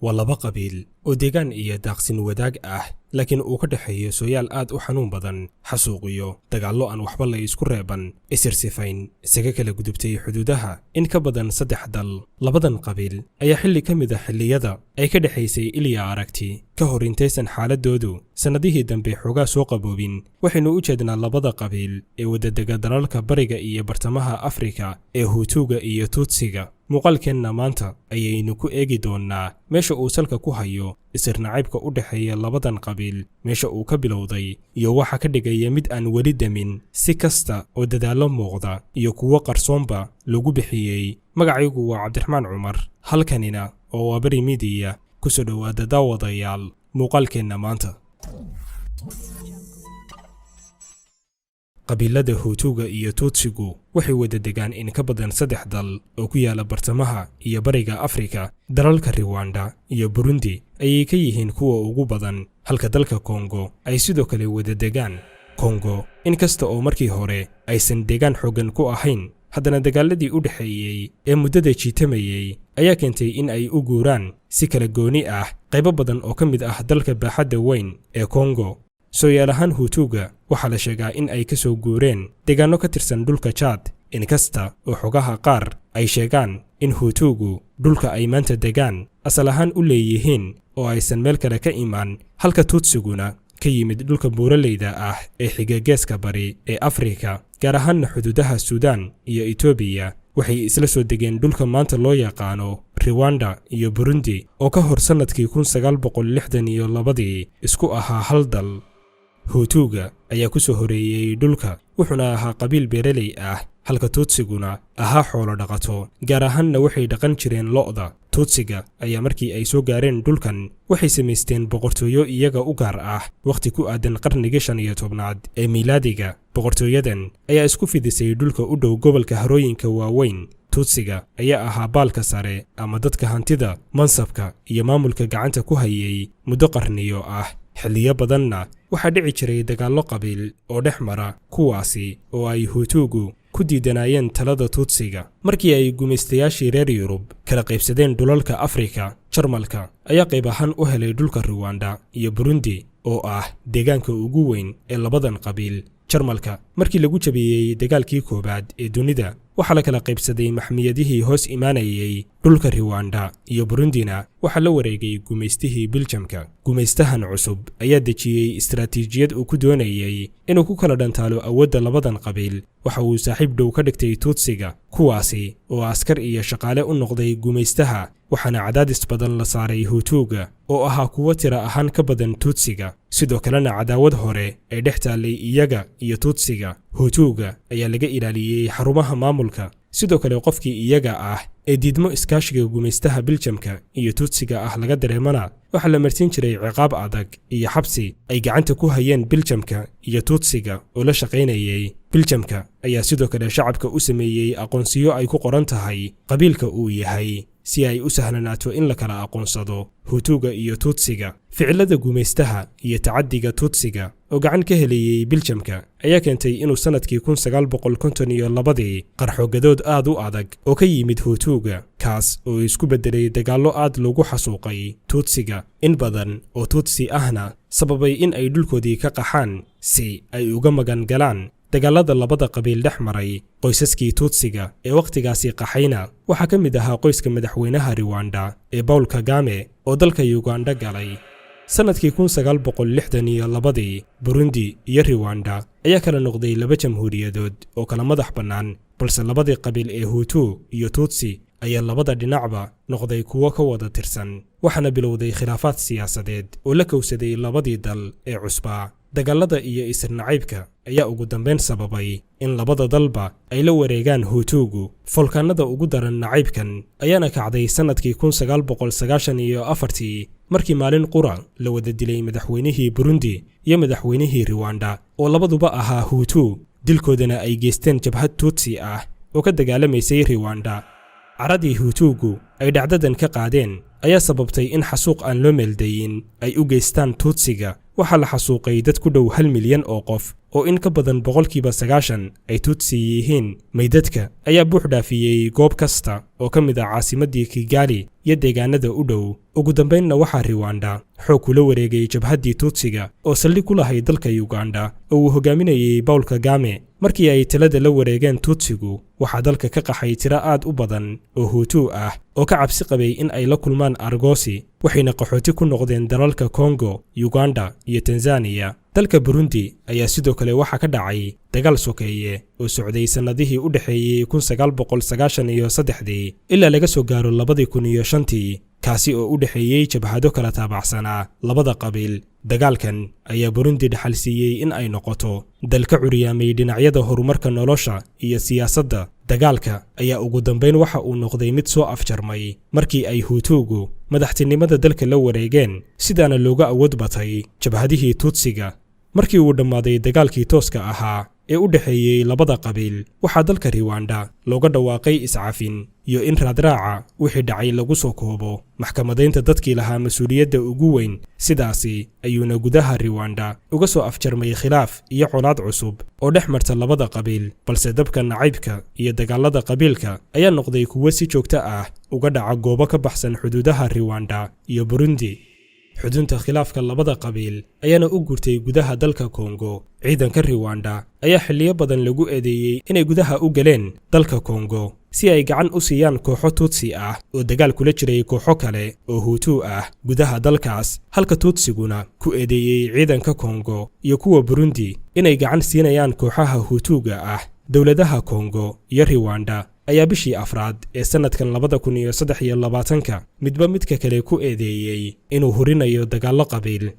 Waa laba qabiil oo deegaan iyo daaqsin wadaag ah, laakiin uu ka dhexeeyo sooyaal aad u xanuun badan, xasuuqiyo dagaallo aan waxba la isku reeban, isirsifayn isaga kala gudubtay xuduudaha in ka badan 3 dal. Labadan qabiil ayaa xilli ka mid a xilliyada ay ka dhexaysay ilya aragti ka hor intaysan xaaladoodu sannadihii dambe xoogaa soo qaboobin. Waxaynu u jeednaa labada qabiil ee wadadega dalalka bariga iyo bartamaha Afrika ee Huutuuga iyo Tuutsiga. Muuqaalkeenna maanta ayaynu ku eegi doonnaa meesha uu salka ku hayo isirnacaybka u dhexeeya labadan qabiil, meesha uu ka bilowday iyo waxa ka dhigaya mid aan weli demin si kasta oo dadaallo muuqda iyo kuwo qarsoonba lagu bixiyey. Magacaygu waa Cabdiraxmaan Cumar, halkanina oo waa Beri Midiya. Ku soo dhowaada, daawadayaal, muuqaalkeenna maanta. Qabiilada Huutuuga iyo Tuutsigu waxay wada degaan in ka badan 3 dal oo ku yaala bartamaha iyo bariga Afrika. Dalalka Riwanda iyo Burundi ayay ka yihiin kuwa ugu badan, halka dalka Kongo ay sidoo kale wada degaan. Kongo, inkasta oo markii hore aysan deegaan xooggan ku ahayn, haddana dagaaladii u dhexeeyey ee muddada jiitamayey ayaa keentay in ay u guuraan si kala gooni ah qaybo badan oo ka mid ah dalka baaxadda weyn ee Kongo. Sooyaal ahaan, Huutuuga waxaa la sheegaa in ay ka soo guureen deegaanno ka tirsan dhulka Jaad, inkasta oo xogaha qaar ay sheegaan in Huutuugu dhulka ay maanta degaan asal ahaan u leeyihiin oo aysan meel kale ka imaan, halka Tuutsiguna ka yimid dhulka buuraleyda ah ee xiga geeska bari ee Afrika, gaar ahaanna xuduudaha Suudaan iyo Itoobiya. Waxay isla soo degeen dhulka maanta loo yaqaano Riwanda iyo Burundi, oo ka hor sannadkii 1962dii isku ahaa hal dal. Huutuuga ayaa ku soo horeeyey dhulka, wuxuuna ahaa qabiil beeraley ah, halka Tuutsiguna ahaa xoolo dhaqato, gaar ahaanna waxay dhaqan jireen lo'da. Tuutsiga ayaa markii ay soo gaareen dhulkan waxay samaysteen boqortooyo iyaga u gaar ah wakhti ku aadan qarnigii 15aad ee miilaadiga. Boqortooyadan ayaa isku fidisay dhulka u dhow gobolka harooyinka waaweyn. Tuutsiga ayaa ahaa baalka sare ama dadka hantida, mansabka iyo maamulka gacanta ku hayay muddo qarniyo ah. Xilliyo badanna waxaa dhici jiray dagaallo qabiil oo dhex mara, kuwaasi oo ay Huutuugu ku diidanaayeen talada Tuutsiga. Markii ay gumaystayaashii reer Yurub kala qaybsadeen dhulalka Afrika, Jarmalka ayaa qayb ahaan u helay dhulka Ruwanda iyo Burundi oo ah deegaanka ugu weyn ee labadan qabiil. Jarmalka markii lagu jabiyey dagaalkii koowaad ee dunida, waxaa la kala qaybsaday maxmiyadihii hoos imaanayay dhulka Riwanda iyo Burundina waxaa la wareegay gumaystihii Biljamka. Gumaystahan cusub ayaa dejiyey istaraatiijiyad uu ku doonayey inuu ku kala dhantaalo awoodda labadan qabiil. Waxa uu saaxiib dhow ka dhigtay Tuutsiga, kuwaasi oo askar iyo shaqaale u noqday gumaystaha, waxaana cadaadis badan la saaray Huutuuga oo ahaa kuwo tira ahaan ka badan Tuutsiga, sidoo kalena cadaawad hore ay dhex taallay iyaga iyo Tuutsiga. Huutuuga ayaa laga ilaaliyey xarumaha maamulka. Sidoo kale, qofkii iyaga ah ee diidmo iskaashiga gumaystaha Biljamka iyo Tuutsiga ah laga dareemana waxaa la marsiin jiray ciqaab adag iyo xabsi ay gacanta ku hayeen Biljamka iyo Tuutsiga oo la shaqaynayay. Biljamka ayaa sidoo kale shacabka u sameeyey aqoonsiyo ay ku qoran tahay qabiilka uu yahay, si ay u sahlanaato in la kala aqoonsado Huutuuga iyo Tuutsiga. Ficilada gumaystaha iyo tacaddiga Tuutsiga oo gacan ka helayey Biljamka ayaa keentay inuu sannadkii 1952dii qarxogadood aad u adag oo ka yimid Huutuuga, kaas oo isku beddelay dagaallo aad loogu xasuuqay Tuutsiga, in badan oo Tuutsi ahna sababay in ay dhulkoodii ka qaxaan si ay uga magan galaan dagaalada labada qabiil dhex maray. Qoysaskii Tuutsiga ee wakhtigaasi qaxayna waxaa ka mid ahaa qoyska madaxweynaha Riwanda ee Paul Kagame oo dalka Yuganda galay. Sannadkii 1962dii, Burundi iyo Riwanda ayaa kala noqday laba jamhuuriyadood oo kala madax bannaan, balse labadii qabiil ee Huutu iyo Tuutsi ayaa labada dhinacba noqday kuwo ka wada tirsan, waxaana bilowday khilaafaad siyaasadeed oo la kowsaday labadii dal ee cusbaa. Dagaalada iyo isirnacaybka ayaa ugu dambayn sababay in labada dalba ay la wareegaan Huutuugu. Foolkaanada ugu daran nacaybkan ayaana kacday sannadkii 1994tii, markii maalin qura la wada dilay madaxweynihii Burundi iyo madaxweynihii Riwanda oo labaduba ahaa Huutu, dilkoodana ay geysteen jabhad Tuutsi ah oo ka dagaalamaysay Riwanda. Caradii Huutuugu ay dhacdadan ka qaadeen ayaa sababtay in xasuuq aan loo meeldayin ay u geystaan Tuutsiga. Waxaa la xasuuqay dad ku dhow 1 milyan oo qof oo in ka badan 90% ay Tutsi yihiin. Meydadka ayaa buux dhaafiyey goob kasta oo ka mid ah caasimaddii Kigali iyo deegaanada u dhow. Ugu dambaynna waxaa Riwanda xoog kula wareegay jabhaddii Tuutsiga oo saldhig ku lahayd dalka Yuganda oo uu hogaaminayey Paul Kagame. Markii ay talada la wareegeen Tuutsigu, waxaa dalka ka qaxay tiro aad u badan oo Huutuu ah oo ka cabsi qabay in ay la kulmaan argoosi, waxayna qaxooti ku noqdeen dalalka Kongo, Yuganda iyo Tanzaniya. Dalka Burundi ayaa sidoo kale waxaa ka dhacay dagaal sokeeye oo socday sannadihii u dhexeeyey 1993dii ilaa laga soo gaaro 2005-tii, kaasi oo u dhexeeyey jabhado kala taabacsanaa labada qabiil. Dagaalkan ayaa Burundi dhaxal siiyey in ay noqoto dal ka curiyaamay dhinacyada horumarka nolosha iyo siyaasadda. Dagaalka ayaa ugu dambayn waxa uu noqday mid soo afjarmay markii ay Huutuugu madaxtinimada dalka la wareegeen, sidaana looga awood batay jabhadihii Tuutsiga. Markii uu dhammaaday dagaalkii tooska ahaa ee u dhexeeyey labada qabiil, waxaa dalka Riwanda looga dhawaaqay iscafin iyo in raadraaca wixii dhacay lagu soo koobo maxkamadaynta dadkii lahaa mas-uuliyadda ugu weyn. Sidaasi ayuuna gudaha Riwanda uga soo afjarmay khilaaf iyo colaad cusub oo dhex marta labada qabiil, balse dabka nacaybka iyo dagaalada qabiilka ayaa noqday kuwo si joogto ah uga dhaca goobo ka baxsan xuduudaha Riwanda iyo Burundi. Xudunta khilaafka labada qabiil ayaana u gurtay gudaha dalka Kongo. Ciidanka Riwanda ayaa xilliyo badan lagu eedeeyey inay gudaha u galeen dalka Kongo si ay gacan u siiyaan kooxo Tuutsi ah oo dagaal kula jiray kooxo kale oo Huutuu ah gudaha dalkaas, halka Tuutsiguna ku eedeeyey ciidanka Kongo iyo kuwa Burundi inay gacan siinayaan kooxaha Huutuuga ah. Dowladaha Kongo iyo Riwanda ayaa bishii afraad ee sannadkan 2023-ka midba midka kale ku eedeeyey inuu hurinayo dagaallo qabiil.